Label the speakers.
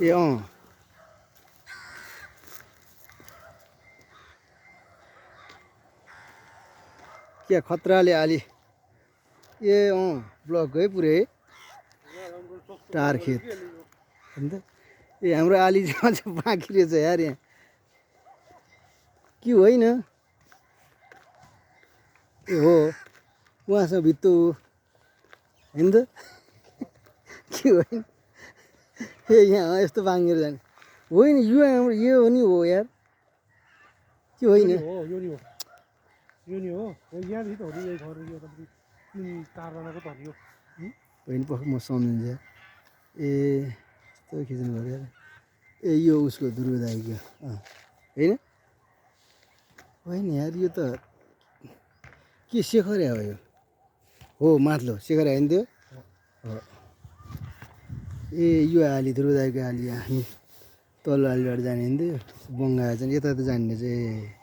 Speaker 1: ए अँ क्या खतराले आली ए अँ ब्लक गयो पुरै है टार खेत अन्त ए हाम्रो आली चाहिँ अझ बाँकी रहेछ यार यहाँ के होइन ए हो उहाँसँग भित्तो होइन त के होइन ए यहाँ यस्तो बाँगेर जाने होइन यो हाम्रो यो हो नि हो यार के होइन
Speaker 2: यो नि हो यहाँदेखि त हो नि यही घर यो तपाईँको 3-4जनाको त हो
Speaker 1: होइन पख म सम्झिन्छ ए यस्तो खिच्नु पऱ्यो यार ए यो उसको ध्रुव दाइको होइन होइन यार यो त के शेखरे हो यो हो माथलो शेखर आयो नि त्यो हो ए यो आली ध्रुव दाइको आली हामी तल्लो आलीबाट जाने नि त्यो बङ्गा चाहिँ यता त जाने चाहिँ